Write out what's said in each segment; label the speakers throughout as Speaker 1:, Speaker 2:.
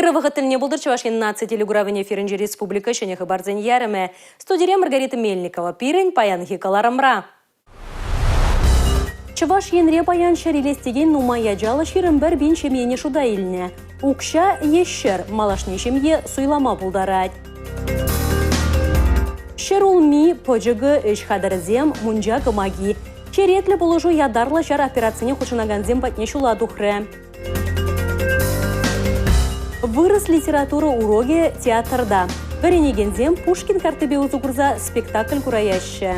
Speaker 1: Ырӑ вӑхӑт тӗлне пултӑр Чӑваш Ен наци телекуравӗн эфирӗнчи республика ҫӗнӗ хыпарсен ярӑмӗ. Студире Маргарита Мельникова пирӗн паянхи кӑларӑмра. Чӑваш Енре паян ҫӗр илес текен нумай ачаллӑ 21 пин ҫемьене шута илнӗ. Укҫа е ҫӗр малашне ҫемье суйлама пултарать. Ҫӗр улми, пӑчӑкӑ, ӗҫ хатӗрӗсем, мунча кӑмаки. Черетлӗ пулӑшу ятарлӑ ҫар операцине хутшӑнакансем патне ҫула тухрӗ. Вырӑс литература урокӗ театрта. Вӗренекенсем Пушкин карттипе усӑ курса спектакль кураяҫҫӗ.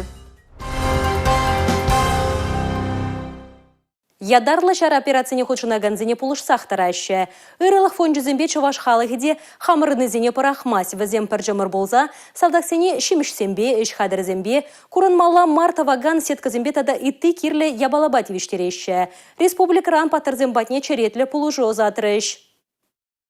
Speaker 1: Ятарлӑ ҫар операцине хутшӑнакансене пулӑшсах тӑраҫҫӗ. Ырӑлӑх фончӗсемпе чӑваш халӑхӗ те хамӑрӑннисене пӑрахмасть. Вӗсем пӗр чӑмӑр пулса салтаксене ҫимӗҫсемпе, ӗҫ хатӗрӗсемпе, курӑнмалла мар тӑвакан сеткӑсемпе тата ытти кирлӗ япалапа тивӗҫтереҫҫӗ. Республикӑран паттӑрсем патне черетлӗ пулӑшу ӑсатрӗҫ.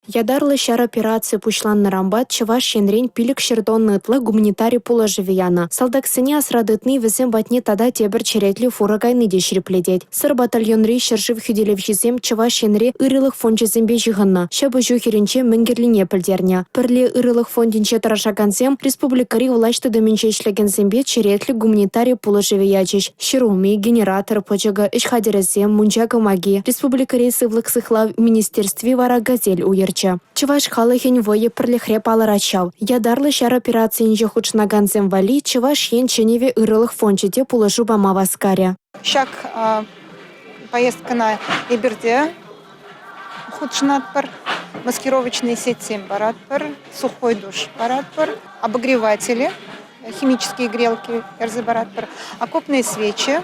Speaker 2: Ятарлӑ ҫар операцийӗ пуҫланнӑранпа Чӑваш Енрен 500 тонна ытла гуманитари пулӑшӑвӗ янӑ. Салтаксене асра тытни вӗсем патне тата тепӗр черетлӗ фура кайни те ҫирӗплетет. Сӑр батальонри ҫӗршыв хӳтӗлевҫисем Чӑваш Енри ырӑлӑх фончӗсемпе ҫыхӑннӑ. Ҫапӑҫу хирӗнче мӗн кирлине пӗлтернӗ. Пӗрле ырӑлӑх фондӗнче тӑрӑшакансем республикӑри влаҫ тытӑмӗнче ӗҫлекенсемпе черетлӗ гуманитари пулӑшӑвӗ ячӗҫ. Ҫӗрулми, генератор, пӑчӑкӑ, ӗҫ хатӗрӗсем, мунча кӑмаки. Республикӑри сывлӑх сыхлав министерстви вара «Газель» уйӑрчӗ. Чӑваш халӑхӗн вӑйӗ пӗрлӗхре палӑрать ҫав. Ятарлӑ ҫар операцийӗнче хутшӑнакансем валли Чӑваш Ен чӗнӗвӗ ырӑлӑх фончӗ те пулӑшу пама васкарӗ.
Speaker 3: Ҫак поездкӑна эпир те хутшӑнатпӑр. Маскировочные сетьсем паратпӑр, сухой душ паратпӑр, обогреватели химические грелки ярса паратпӑр. Окопные свечи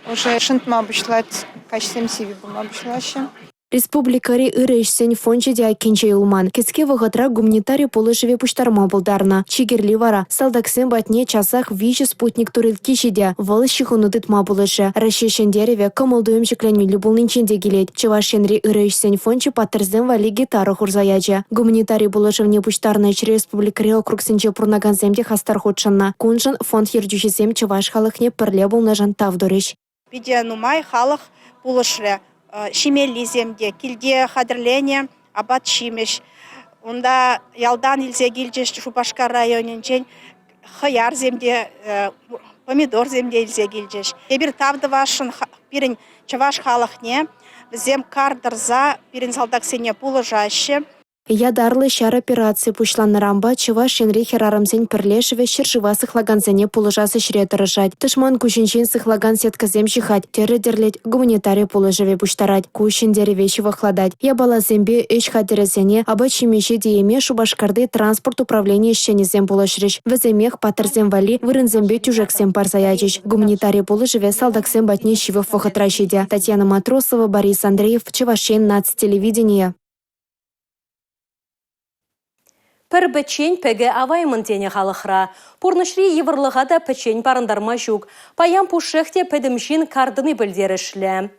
Speaker 3: уже шӑнтма пуҫлать, каҫсем сивӗ пулма пуҫлаҫҫӗ.
Speaker 2: Республикӑри ырӑ ӗҫсен фончӗ те айккинче юлман. Кӗске вӑхӑтра гуманитари пулӑшӑвӗ пуҫтарма пултарнӑ. Чи кирли вара – салтаксем патне часах виҫӗ спутник турилкки ҫитӗ. Вӑл ҫыхӑну тытма пулӑшӗ. Раҫҫей ҫӗнтерӗвӗ кӑмӑл-туйӑм ҫӗкленӳллӗ пулнинчен те килет. Чӑваш Енри ырӑ ӗҫсен фончӗ паттӑрсем валли гитара хурса ячӗ. Гуманитари пулӑшӑвне пуҫтарнӑ ӗҫре республикӑри округсенче пурӑнакансем те хастар хутшӑннӑ. Куншӑн фонд ертӳҫисем чӑваш халӑхне пӗрле пулнӑшӑн тав турӗҫ.
Speaker 4: Питӗ нумай халӑх пулӑшрӗ. Ҫимеллисем те, килте хатӗрленӗ апат-ҫимӗҫ. Унта ялтан илсе килчӗҫ Шупашкар районӗнчен хӑярсем те, помидорсем те илсе килчӗҫ. Эпир тав тӑвасшӑн пирӗн чӑваш халӑхне. Вӗсем кар тӑрса пирӗн салтаксене пулӑшаҫҫӗ.
Speaker 2: Ятарлӑ ҫар операцийӗ пуҫланнӑранпа Чӑваш Енри хӗрарӑмсен пӗрлешӗвӗ ҫӗршыва сыхлакансене пулӑшас ӗҫре тӑрӑшать. Тӑшман куҫӗнчен сыхлакан сеткӑсем ҫыхать, тӗрӗ тӗрлет, гуманитари пулӑшӑвӗ пуҫтарать. Ку ҫӗнтерӗве ҫывӑхлатать. Япаласемпе ӗҫ хатӗрӗсене, апат-ҫимӗҫе тиеме Шупашкарти транспорт управлени ӗҫченӗсем пулӑшрӗҫ. Вӗсемех паттӑрсем валли вырӑнсемпе тӳшексем парса ячӗҫ. Гуманитари пулӑшӑвӗ салтаксем патне ҫывӑх вӑхӑтра ҫитӗ. Татьяна Матросова, Борис Андреев, Чӑваш Ен наци телевиденийӗ.
Speaker 1: Пӗр пӗччен пӗкӗ аваймӑн тенӗ халӑхра. Пурнӑҫри йывӑрлӑха та пӗччен парӑнтарма ҫук. Паян пушшех те пӗтӗм ҫын кар тӑни пӗлтерӗшлӗ.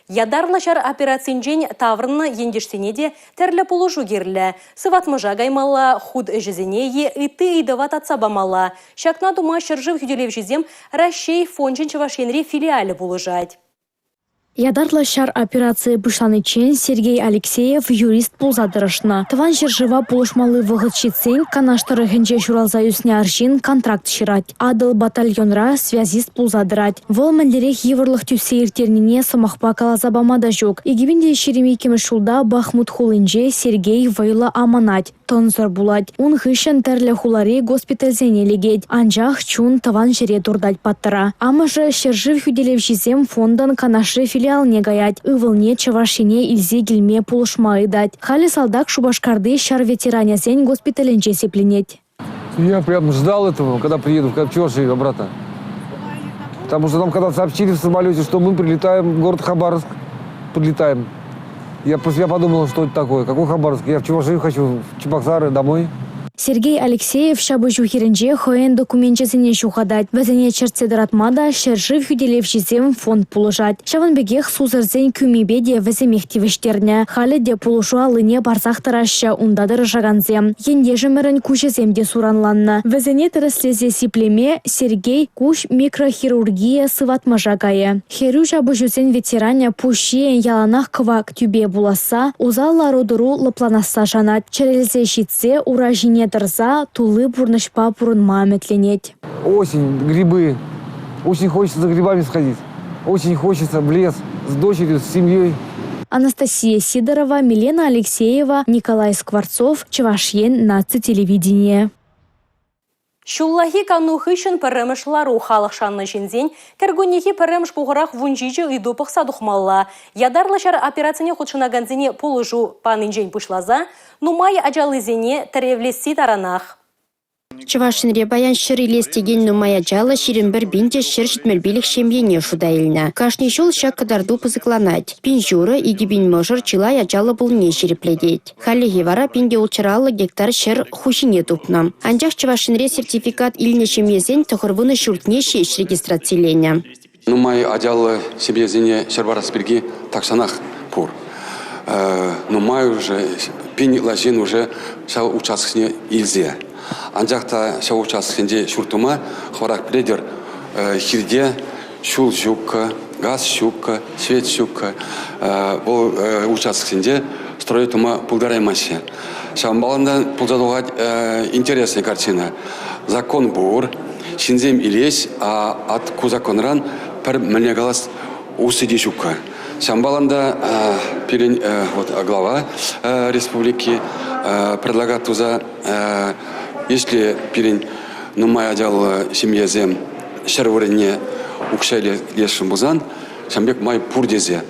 Speaker 1: Ятарлӑ ҫар операцинчен таврӑннӑ ентешсене те тӗрлӗ пулӑшу кирлӗ. Сыватмӑша каймалла, хут ӗҫӗсене е ытти ыйтӑва татса памалла. Ҫакна тума ҫӗршыв хӳтӗлевҫисем Раҫҫей фончӗн Чӑваш Енри филиалӗ пулӑшать.
Speaker 5: Ятарлӑ ҫар операцийӗ пуҫланиччен Сергей Алексеев юрист пулса тӑрӑшнӑ. Тӑван ҫӗршыва пулӑшмалли вӑхӑт ҫитсен Канаш тӑрӑхӗнче ҫуралса ӳснӗ арҫын контракт ҫырать. Атӑл батальонра связист пулса тӑрать. Вӑл мӗнлерех йывӑрлӑх тӳссе ирттернине сӑмахпа каласа пама та ҫук. 2022 ҫулта Бахмут хулинче Сергей вӑйлӑ аманать. Тӑнсӑр пулать. Ун хыҫҫӑн тӗрлӗ хулари госпитальсене лекет. Анчах чун тӑван ҫӗре туртать паттӑра. Амӑшӗ ҫӗршыв хӳтӗлевҫисем фондӑн Канашри филиалне каять. Ывӑлне Чӑваш Ене илсе килме пулӑшма ыйтать. Халӗ салтак Шупашкарти ҫар ветеранӗсен госпиталӗнче сипленет.
Speaker 6: Я прям ждал этого, когда приеду в Чувашию обратно. Потому что нам когда сообщили в самолете, что мы прилетаем в город Хабаровск, прилетаем. Я просто я подумал, что это такое, какой Хабаровск, я в Чувашию хочу, в Чебоксары, домой.
Speaker 5: Сергей Алексеев ҫапӑҫу хирӗнче хӑйӗн докуменчӗсене ҫухатать. Вӗсене чӗртсе тӑратма та ҫӗршыв хӳтӗлевҫисем фонд пулӑшать. Ҫавӑн пекех сусӑрсен кӳмипе те вӗсемех тивӗҫтернӗ. Халӗ те пулӑшу аллине парсах тӑраҫҫӗ унта тӑрӑшакансем. Ентешӗмӗрӗн куҫӗсем те суранланнӑ. Вӗсене тӗрӗслесе сиплеме Сергей куҫ микрохирургийӗ сыватмӑша кайӗ. Хӗрӳ ҫапӑҫусен ветеранӗ пуҫ ҫийӗн яланах кӑвак тӳпе пуласса, усал лару-тӑру лӑпланасса шанать. Чӗрӗлсе ҫитсе ура ҫине тӑрса тулли пурнӑҫпа пурӑнма ӗмӗтленет.
Speaker 6: Осень, грибы. Очень хочется за грибами сходить. Очень хочется в лес с дочерью, с семьей.
Speaker 5: Анастасия Сидорова, Милена Алексеева, Николай Скворцов, Чӑваш Ен наци телевиденийӗ.
Speaker 1: Ҫуллахи кану хыҫҫӑн пӗрремӗш лару халӑх шаннӑ ҫынсен кӗркуннехи пӗрремӗш пухурах 17 ыйту пӑхса тухмалла. Ятарлӑ ҫар операцине хутшӑнакансене пулӑшу панинчен пуҫласа нумай ачаллисене тӗревлесси таранах.
Speaker 7: Чӑваш Енре паян 100 илес текен нумай ачаллӑ 21 пин те 175 ҫемьене шута илнӗ. Кашни ҫул ҫак кӑтарту пысӑкланать. Пин ҫурӑ, 2 пин мӑшӑр чылай ачаллӑ пулнине ҫирӗплетет. Хальлӗхе вара 1650 гектар ҫӗр хуҫине тупнӑ. Анчах Чӑваш Енре сертификат илнӗ ҫемьесен 90 ҫуртне ҫеҫ регистрациленӗ.
Speaker 8: Нумай ачаллӑ ҫемьесене ҫӗр парас пирки тахҫанах пур. Нумай уже, пин ытла ҫын уже ҫав участоксене илсе. Анчах та ҫав участоксенче ҫурт тума, хӑвӑрах пӗлетӗр, хирте ҫул ҫуккӑ, газ ҫуккӑ, свет ҫуккӑ. Вӑл участоксенче строить тума пултараймаҫҫӗ. Ҫавӑнпа та пулса тухать интересная картина. Закон пур, ҫынсем илес, а от ку законран пӗр мӗнле калас усси те ҫуккӑ. Ҫавӑнпа та пирӗн вот глава республики предлагать туса, если пирӗн нумай ачаллӑ ҫемьесем ҫӗр вырӑнне укҫа илесшӗн пулсан, ҫавӑн пек май пур тесе.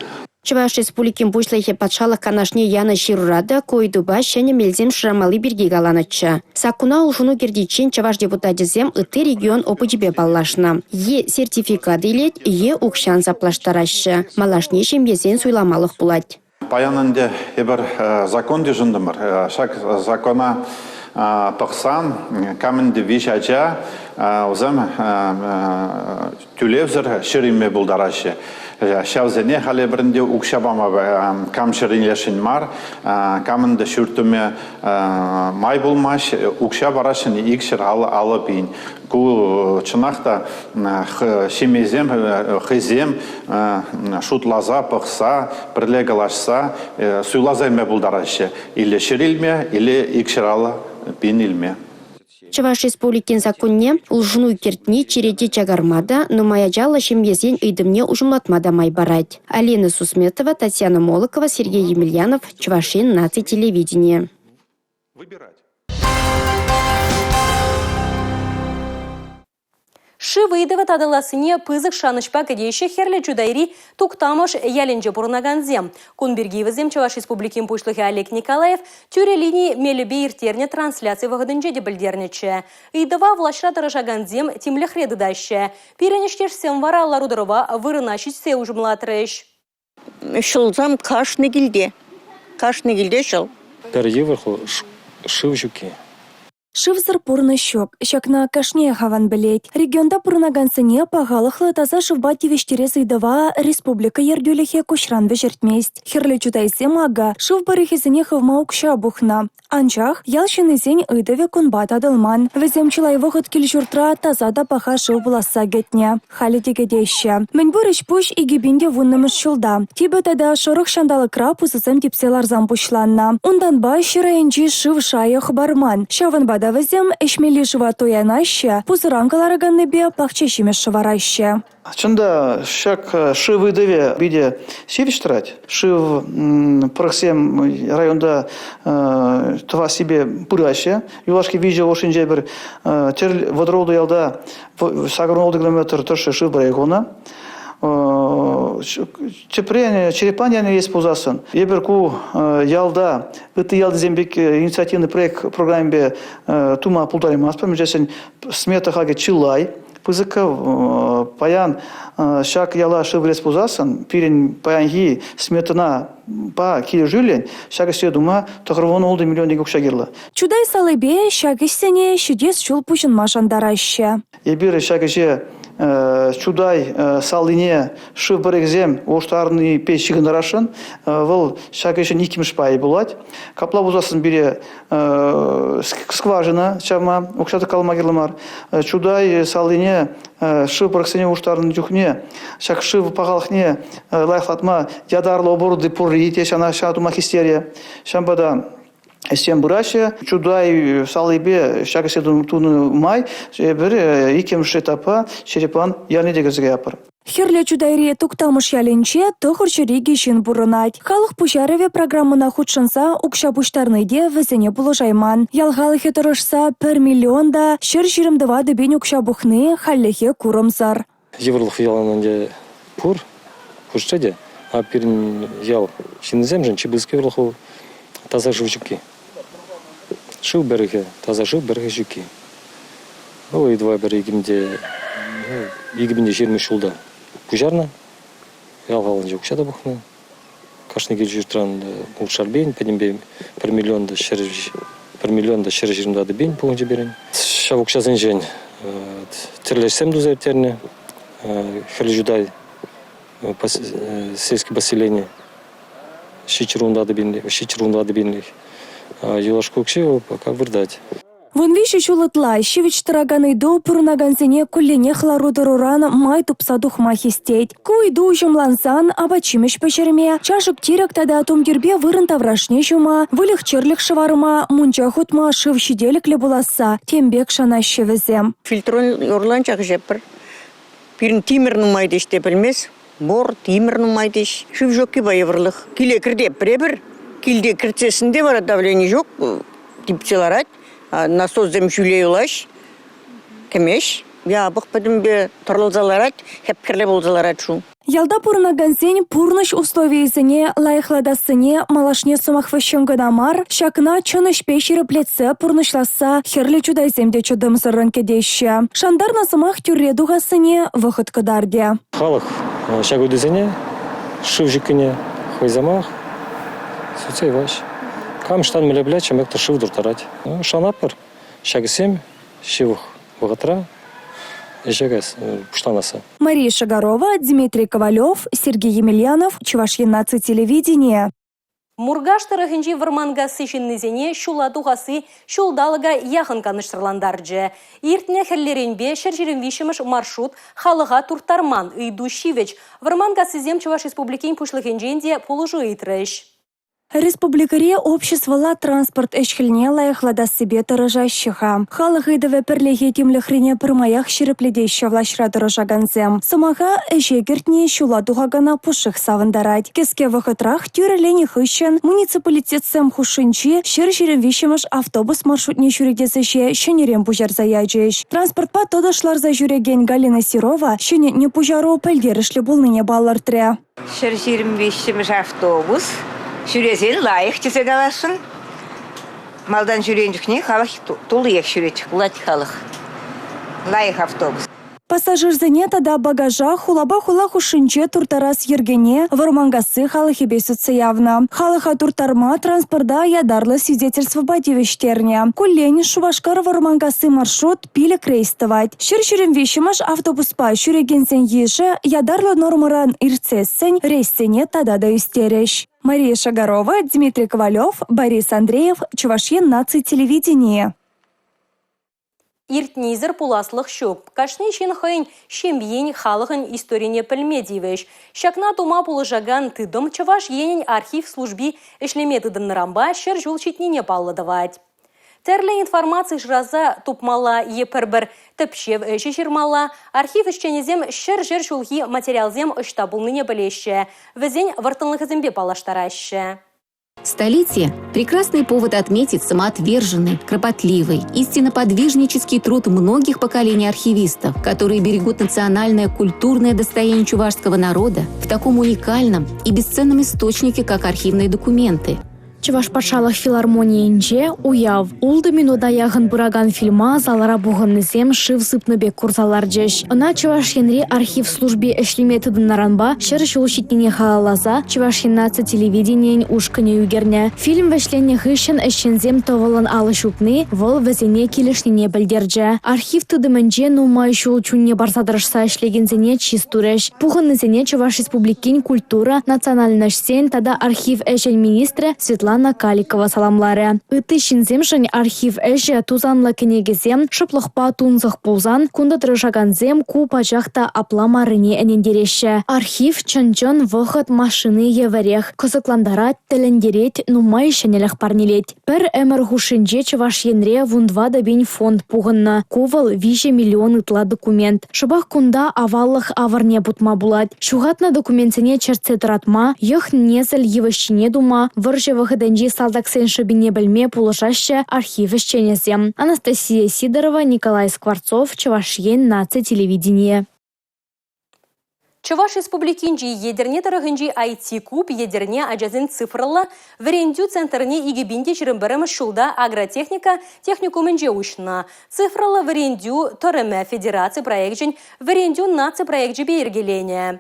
Speaker 7: Чӑваш Республикин Пуҫлӑхӗ Патшалӑх Канашне янӑ ҫырура та ку ыйтупа ҫӗнӗ мелсем шырамалли пирки каланӑччӗ. Саккуна улшӑну кӗртиччен чӑваш депутачӗсем ытти регион опычӗпе паллашнӑ. Е сертификат илет, е укҫан саплаштараҫҫӗ. Малашне ҫемьесен суйламалӑх пулать.
Speaker 9: Паян ӗнтӗ эпир закон йышӑнтӑмӑр. Ҫак закона пӑхсан кам ӗнтӗ виҫ ача, вӗсем тӳлевсӗр ҫӗр илме пултараҫҫӗ. Ҫавсене халӗ эпир ӗнтӗ укҫа пама кам ҫӗр илесшӗн мар, камӑн та ҫурт тума май пулмасть, укҫа параҫҫӗ икҫӗр 50 пин. Ку чӑнах та ҫемьесем хӑйсем шутласа, пӑхса, пӗрле калаҫса суйласа илме пултараҫҫӗ. Или ҫӗр илме, или икҫӗр 50 пин илме.
Speaker 7: Чӑваш Республикин саккунне улшӑну кӗртни черете чакарма та, нумай ачаллӑ ҫемьесен ыйтӑвне уҫӑмлатма та май парать. Алина Сусметова, Татьяна Молокова, Сергей Емельянов, Чӑваш Ен наци телевиденийӗ.
Speaker 1: Шыв ыйтӑвӗ татӑлассине пысӑк шанӑҫпа кӗтеҫҫӗ Хӗрлӗ Чутайри Туктамӑш ялӗнче пурӑнакансем. Кун пирки вӗсем Чӑваш Республикин Пуҫлӑхӗ Олег Николаев тӳрӗ лини мелӗпе ирттернӗ трансляци вӑхӑтӗнче те пӗлтернӗччӗ. Ыйтӑва влаҫра тӑрӑшакансем тимлӗхре тытаҫҫӗ. Пирӗн ӗҫтешсем вара лару-тӑрӑва вырӑна ҫитсе уҫӑмлатрӗҫ.
Speaker 10: Ҫӑлсам кашни килте. Кашни килте ҫӑл.
Speaker 11: Пӗр йывӑр шыв ҫукки.
Speaker 12: Шывсӑр пурнӑҫ ҫук. Ҫакна кашниех аван пӗлет. Регионта пурӑнакансене пахалӑхлӑ таса шывпа тивӗҫтерес ыйтӑва республика ертӳлӗхӗ куҫран вӗҫертмест. Хӗрлӗ Чутайсем акӑ шыв пӑрӑхӗсене хывма укҫа пухнӑ. Анчах ял ҫыннисен ыйтӑвӗ кунпа татӑлман. Вӗсем чылай вӑхӑт кил-ҫуртра таса та паха шыв пуласса кӗтнӗ. Халӗ те кӗтеҫҫӗ. Мӗнпур ӗҫ-пуҫ 2010-мӗш ҫулта. Типӗ тата шӑрӑх ҫанталӑкра пусӑсем типсе ларсан пуҫланнӑ. Унтанпа ҫӗр айӗнчи шыв шайӗ хӑпарман. Ҫавӑнпа та вӗсем ӗҫмелли шыва туянаҫҫӗ, пусӑран кӑлараканнипе пахча ҫимӗҫ шӑвараҫҫӗ.
Speaker 13: Чӑн та, ҫак шыв ыйтӑвӗ питӗ ҫивӗч тӑрать. Шыв пӑрӑхсем районта тӑвассипе пыраҫҫӗ. Юлашки виҫӗ хушшинче пӗр тӗрлӗ 36 ялта 86 километр тӑршшӗ шыв пӑрӑхӗ хунӑ. Тӗпрен Черепан ялне илес пулсассӑн, эпир ку ялта ытти ялтисем пек инициативный проект программипе тума пултараймастпӑр. Мӗншӗн смета хакӗ чылай. пысӑккӑ. Паян ҫак яла шыв кӗрес пулсассӑн пирӗн паянхи сметӑна па килӗшӳллӗн ҫак ӗҫе тума 96 миллион тенкӗ укҫа кирлӗ.
Speaker 12: Чутай салипе ҫак ӗҫсене ҫитес ҫул пуҫӑнма шантараҫҫӗ.
Speaker 13: Эпир ҫак ӗҫе Чутай салине шыв пӗрӗхӗсем улӑштарнипе ҫыхӑнтарасшӑн. Вӑл ҫак ӗҫӗн иккӗмӗш пайӗ пулать. Капла пулсассӑн пире скважина чавма укҫа тӑккалама кирлӗ мар. Чутай салине шыв пӑрӑхсене улӑштарнӑ чухне ҫак шыв пахалӑхне лайӑхлатма ятарлӑ оборудовани пурри те ҫана ҫа тума хистерӗ. Ҫавӑнпа та ӗҫсем пыраҫҫӗ. Чутай салипе ҫак ӗҫе тунӑ май эпир иккӗмӗш этапа Черепан ялне те кӗрсе каятпӑр.
Speaker 12: Хӗрлӗ Чутайри Туктамӑш ялӗнче 902 ҫын пурӑнать. Халӑх пуҫарӑвӗ программӑна хутшӑнса укҫа пуҫтарни те вӗсене пулӑшайман. Ял халӑхӗ тӑрӑшса 1 миллион та 124 пин укҫа пухни хальлӗхе курӑмсӑр.
Speaker 11: Йывӑрлӑх ялан ӗнтӗ пур, пур те. А пирӗн ял ҫыннисемшӗн чи пысӑк йывӑрлӑх вӑл таса шыв ҫукки. Шыв пӗрӗхӗ, таса шыв пӗрӗхӗ ҫукки. Вӑл ыйтӑва пӗр 2020 ҫулта пуҫарнӑ. Ял халӑхӗнче укҫа та пухнӑ. Кашни кил-ҫуртран ултшар пин, пӗтӗмпе 1 миллион та 1 миллион та 124 пин пухӑнчӗ пирӗн. Ҫав укҫасенчен тӗрлӗ ӗҫсем туса ирттернӗ. Хӗрлӗ Чутай сельское поселени 704 пинлӗх. Юлашки укҫи вӑл пока выртать.
Speaker 12: 13 ҫул ытла ҫивӗч тӑракан ыйту пурӑнакансене кулленех лару-тӑруран май тупса тухма хистет. Ку ыйту уҫӑмлансан апат-ҫимӗҫ пӗҫерме, чашӑк-тирӗк тата тумтирпе вырӑн таврашне ҫума, выльӑх-чӗрлӗх шӑварма, мунча хутма шыв ҫителӗклӗ пуласса тем пек шанаҫҫӗ вӗсем.
Speaker 10: Фильтрон урланчах ӗҫетпӗр. Пирӗн тимӗр нумай теҫ те пӗлмест. Бор, тимӗр нумай теҫ. Шыв ҫуккипе йывӑрлӑх. Киле кӗртетпӗр эпир. Килте кӗртсессӗн те вара давлени ҫук, типсе ларать. Насоссем ҫӳле юлаҫ, кӗмест. Япӑх пӗтӗмпе тӑрӑлса ларать, хӗп-хӗрлӗ пулса ларать шу.
Speaker 12: Ялта пурӑнакансен пурнӑҫ условийӗсене лайӑхлатассине малашне сӑмах вӗҫҫӗн кӑна мар, ҫакна чӑн ӗҫпе ҫирӗплетсе пурнӑҫласса Хӗрлӗ Чутайсем те чӑтӑмсӑррӑн кӗтеҫҫӗ. Шантарнӑ сӑмах тӳрре тухассине вӑхӑт кӑтартӗ.
Speaker 11: Халӑх ҫак ыйтусене шыв ҫуккине хӑйсемах сӳтсе яваҫ. Кам ӑҫтан мӗнле пӗлет, ҫавӑн пек шыв турттарать. Шанатпӑр, ҫаксем ҫывӑх вӑхӑтра ӗҫе каяс пуҫланасса.
Speaker 12: Мария Шагарова, Дмитрий Ковалев, Сергей Емельянов, Чӑваш Ен наци телевиденийӗ.
Speaker 1: Муркаш тӑрӑхӗнчи Вӑрманкасси ҫыннисене ҫула тухасси ҫулталӑка яхӑн канӑҫсӑрлантарчӗ. Иртнӗ хӗллеренпе 123-мӗш маршрут халӑха турттарман ыйту ҫивӗч. Вӑрманкассисем Чӑваш Республикин Пуҫлӑхӗнчен те пулӑшу ыйтрӗҫ.
Speaker 12: Республикӑри обществӑлла транспорт ӗҫ-хӗлне лайӑхлатассипе тӑрӑшаҫҫӗ-ха. Халӑх ыйтӑвӗ пӗрлехи тимлӗхрине пӗрмаях ҫирӗплетеҫҫӗ влаҫра тӑрӑшакансем. Сӑмаха ӗҫе кӗртни ҫула тухакана пушшех савӑнтарать. Кӗске вӑхӑтрах тӳрӗленӗ хыҫҫӑн муниципалитетсем хушшинчи 123-мӗш автобус маршрутне ҫӳретес ӗҫе ҫӗнӗрен пуҫарса ячӗҫ. Транспортпа тӑтӑш ларса ҫӳрекен Галина Серова ҫӗнетнӗ пуҫару пӗлтерӗшлӗ пулнине палӑртрӗ.
Speaker 14: 123-мӗш автобус ҫӳресен лайӑх тесе каласшӑн. Малтан ҫӳренӗ чухне халӑх туллиех ҫӳрет, пулать халӑх. Лайӑх автобус.
Speaker 12: Пассажирсене тата багажа хулапа хула хушшинче турттарас йӗркене Вӑрманкасси халӑхӗпе сӳтсе явнӑ. Халӑха турттарма транспорта ятарлӑ свидетельствӑпа тивӗҫтернӗ. Куллен Шупашкар-Вӑрманкасси маршрут 5 рейс тӑвать. 123-мӗш автобуспа ҫӳрекенсен йышӗ ятарлӑ нормӑран иртсессӗн рейссене тата та ӳстерӗҫ. Мария Шагарова, Дмитрий Ковалев, Борис Андреев, Чӑваш Ен наци телевиденийӗ.
Speaker 1: Иртнисӗр пуласлӑх ҫук. Кашни ҫын хӑйӗн ҫемйин, халӑхӑн историне пӗлме тивӗҫ. Ҫакна тума пулӑшакан тытӑм Чӑваш Енӗн архив служби ӗҫлеме тытӑннӑранпа 100 ҫул ҫитнине паллӑ тӑвать. Тӗрлӗ информаци шыраса тупмалла е пӗр-пӗр тӗпчев ӗҫӗ ҫырмалла. Архив ӗҫченӗсем ҫӗр-ҫӗр ҫулхи материалсем ӑҫта пулнине пӗлеҫҫӗ, вӗсен вӑрттӑнлӑхӗсемпе паллаштараҫҫӗ.
Speaker 15: Столетие – прекрасный повод отметить самоотверженный, кропотливый, истинно подвижнический труд многих поколений архивистов, которые берегут национальное культурное достояние чувашского народа в таком уникальном и бесценном источнике, как архивные документы.
Speaker 5: Чӑваш патшалӑх филармонийӗнче уяв. Ултӑ минута яхӑн пыракан фильма залра пухӑннисем шыв сыпнӑ пек курса ларчӗҫ. Ӑна Чӑваш Енри архив служби ӗҫлеме тытӑннӑранпа 100 ҫул ҫитнине халалласа Чӑваш Ен наци телевиденийӗн ушкӑнӗ ӳкернӗ. Фильм вӗҫленнӗ хыҫҫӑн ӗҫченсем тӑвӑллӑн алӑ ҫупни вӑл вӗсене килӗшнине пӗлтерчӗ. Архив тытӑмӗнче нумай ҫул чунне парса тӑрӑшса ӗҫлекенсене чыс турӗҫ. Пухӑннисене Чӑваш Республикин культура, национальноҫсен тата архив ӗҫӗн министрӗ Светлана Каликова саламларӗ. Ытти ҫынсемшӗн архив ӗҫӗ тусанлӑ кӗнекесем, шӑплӑхпа тунсӑх пулсан кунта тӑрӑшакансем ку пачах та апла маррине ӗнентереҫҫӗ. Архив чӑн-чӑн вӑхӑт машини евӗрех кӑсӑклантарать, тӗлӗнтерет, нумай ҫӗнӗлӗх парнелет. Пӗр ӗмӗр хушшинче Чӑваш Енре 14 пин фонд пухӑннӑ. Ку вӑл 3 миллион ытла документ. Шӑпах кунта аваллӑх авӑрне путма пулать. Ҫухатнӑ документсене чӗртсе тӑратма, йӑх-несӗл йывӑҫҫине тума, вӑрҫӑ вӑхӑтӗнчи салтаксен шӑпине пӗлме пулӑшаҫҫӗ архив ӗҫченӗсем. Анастасия Сидорова, Николай Скворцов, Чӑваш Ен наци телевиденийӗ.
Speaker 1: Чӑваш Республикинчи Етӗрне тӑрӑхӗнчи IT-куб Етӗрне ачасен цифрӑллӑ вӗрентӳ центрне 2021 ҫулта агротехника техникумӗнче уҫнӑ. Цифрӑллӑ вӗрентӳ тӑрӑмӗ федераци проекчӗн Вӗрентӳ наци проекчӗпе йӗркеленӗ.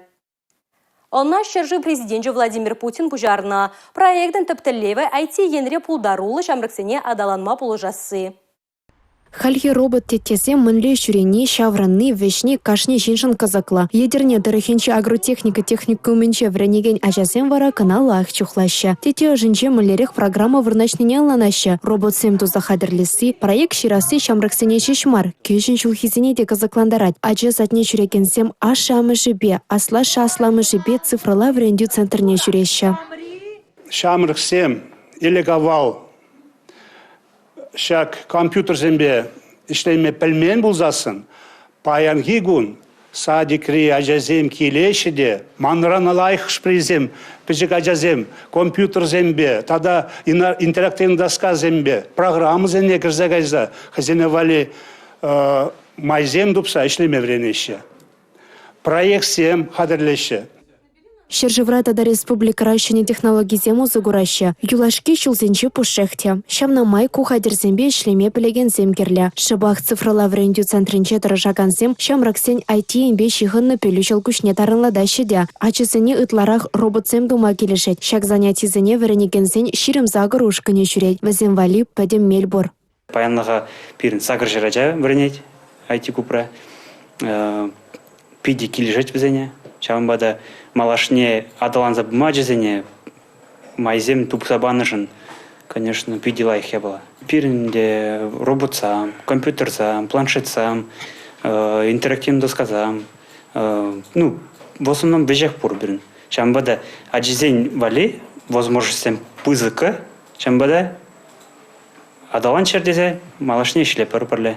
Speaker 1: Ӑна ҫӗршыв Президенчӗ Владимир Путин пуҫарнӑ. Проектӑн тӗп тӗллевӗ IT енре пултаруллӑ ҫамрӑксене аталанма пулӑшасси.
Speaker 2: Хальхи робот теттесем мӗнле ҫӳрени, ҫаврӑнни, вӗҫни кашни ҫыншӑн кӑсӑклӑ. Етӗрне тӑрӑхӗнчи агротехника техникумӗнче вӗренекен ачасем вара кӑна лайӑх чухлаҫҫӗ. Тетте ӑшӗнче мӗнлерех программа вырнаҫнине ӑнланаҫҫӗ. Роботсем туса хатӗрлесси, проект ҫырасси ҫамрӑксене ҫеҫ мар, кӗҫӗн ҫулхисене те кӑсӑклантарать. Ача садне ҫӳрекенсем ашшӗ-амӑшӗпе, аслашшӗ-асламӑшӗпе цифрӑлла вӗрентӳ центрне ҫӳреҫҫӗ.
Speaker 16: Ҫамрӑксем ӗлӗк-авал ҫак компьютерсемпе ӗҫлеме пӗлмен пулсассӑн паянхи кун садикри ачасем килеҫҫӗ те манран лайӑх хӑш-пӗрисем пӗчӗк ачасем компьютерсемпе тата интерактивлӑ доскасемпе программӑсене кӗрсе кайса хӑйсене валли майсем тупса ӗҫлеме вӗренеҫҫӗ. Проектсем хатӗрлеҫҫӗ.
Speaker 2: Ҫӗршывра тата республикӑра ҫӗнӗ технологисем усӑ кураҫҫӗ. Юлашки ҫулсенче пушшех те. Ҫавна май ку хатӗрсемпе ӗҫлеме пӗлекенсем кирлӗ. Шӑпах цифрӑлла вӗрентӳ центрӗнче тӑрӑшакансем ҫамрӑксен IT-енпе ҫыхӑннӑ пӗлӳ ҫӑлкуҫне тарӑнлатаҫҫӗ те. Ачасене ытларах роботсем тума килӗшет. Ҫак занятисене вӗренекенсен 28 ушкӑнӗ ҫӳрет. Вӗсем валли пӗтӗм мел пур.
Speaker 17: Паянлӑха пирӗн 800 ача вӗренет IT-клубра. Питӗ килӗшет вӗсене. Ҫавӑнпа та малашне аталанса пыма ачасене майсем тупса панӑшӑн, конечно, питӗ лайӑх япала. Пирӗн те роботсам, компьютерсам, планшетсам, интерактивлӑ доскасам, ну, в основном веҫех пур пирӗн. Ҫавӑнпа та ачасен валли возможностьсем пысӑккӑ, ҫавӑнпа та Аталанччӑр тесе малашне ӗҫлетпӗр пӗрле.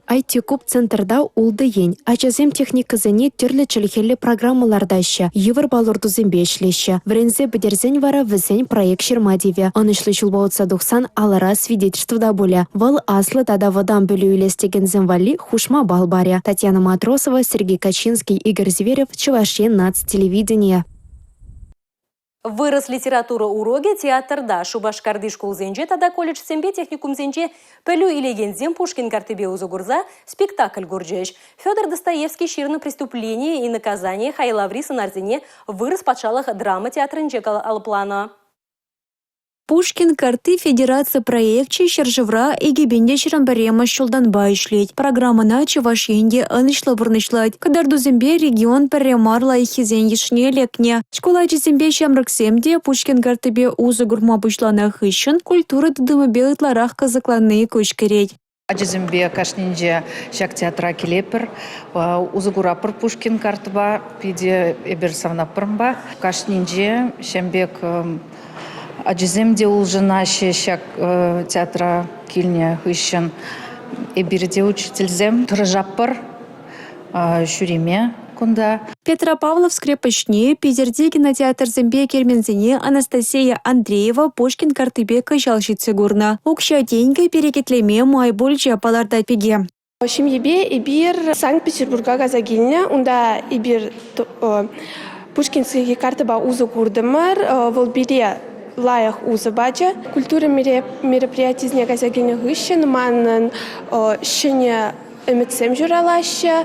Speaker 2: IT-куб центрта ултӑ ен. Ачасем техникӑсене тӗрлӗ чӗлхеллӗ программа лартаҫҫӗ, йывӑр палӑртусемпе ӗҫлеҫҫӗ. Вӗренсе пӗтерсен вара вӗсен проект ҫырма тивӗ. Ӑнӑҫлӑ ҫулпа утса тухсан алӑра свидетельство та пулӗ. Вӑл аслӑ тата вӑтам пӗлӳ илес текенсем валли хушма балл парӗ. Татьяна Матросова, Сергей Качинский, Игорь Зверев, Чӑваш Ен наци телевиденийӗ.
Speaker 1: Вырӑс литература урокӗ театрта, Шупашкарти шкулсенче тата колледжсемпе техникумсенче пӗлӳ илекенсем Пушкин карттипе усӑ курса спектакль курчӗҫ. Федор Достоевский ҫырнӑ «Преступление и наказание» хайлаври сӑнарсене Вырӑс патшалӑх драма театрӗнче калӑпланӑ.
Speaker 18: Пушкин картти федераци проекчӗ ҫӗршывра 2021-мӗш ҫултанпа ӗҫлет. Программӑна Чӑваш Ен те ӑнӑҫлӑ пурнӑҫлать. Кӑтартусемпе регион пӗрре мар лайӑххисен йышне лекнӗ. Шкул ачисемпе ҫамрӑксем те Пушкин карттипе усӑ курма пуҫланӑ хыҫҫӑн культура тытӑмӗпе ытларах кӑсӑкланни куҫ кӗрет.
Speaker 19: Ачасемпе кашнинче ҫак театра килетпӗр, усӑ куратпӑр Пушкин карттӑпа, питӗ эпир савӑнатпӑр унпа. Кашнинче ҫавӑн пек ачасем те улшӑнаҫҫӗ ҫак театра килнӗ хыҫҫӑн. Эпир те учительсем тӑрӑшатпӑр ҫӳреме кунта.
Speaker 18: Петропавловск крепоҫне, Питӗрти кинотеатрсемпе керменсене Анастасия Андреева Пушкин карттипе кӑҫал ҫитсе курнӑ. Укҫа-тенкӗ перекетлеме май пулчӗ, палӑртать пике.
Speaker 20: Ҫемьепе эпир Санкт-Петербурга кайса килнӗ. Унта эпир Пушкинский картӑпа усӑ куртӑмӑр. Вӑл пире. лайӑх усӑ пачӗ. Культура мероприятийӗсене кайса килнӗ хыҫҫӑн манӑн ҫӗнӗ ӗмӗтсем ҫуралаҫҫӗ,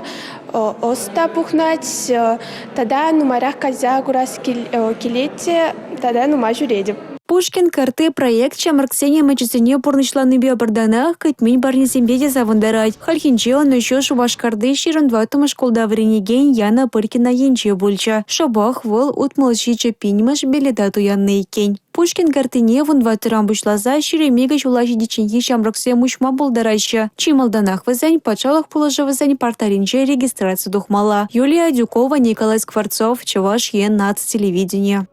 Speaker 20: ӑс та пухнать, тата нумайрах кайса курас килет те тата нумай ҫӳретӗп.
Speaker 18: Пушкин картти проект ҫамрӑксен ӗмӗчӗсене пурнӑҫланипе пӗр танах кӗтмен парнесемпе те савӑнтарать. Хальхинче ӑнӑҫу Шупашкарти 24-мӗш шкулта вӗренекен Яна Пыркина енче пулчӗ. Шӑпах вӑл 67 пинмӗш билета туяннӑ иккен. Пушкин карттине 14-ран пуҫласа 22 ҫула ҫитичченхи ҫамрӑксем уҫма пултараҫҫӗ. Чи малтанах вӗсен патшалӑх пулӑшӑвӗсен порталӗнче регистраци тухмалла. Юлия Адюкова, Николай Скворцов, Чӑваш Ен наци телевиденийӗ.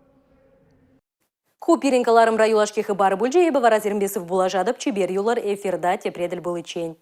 Speaker 1: Ку пирӗн кӑларӑмра юлашки хыпар пулчӗ. Эпӗ вара сирӗнпе сывпуллашатӑп. Чипер юлӑр эфирта тепре тӗл пуличчен.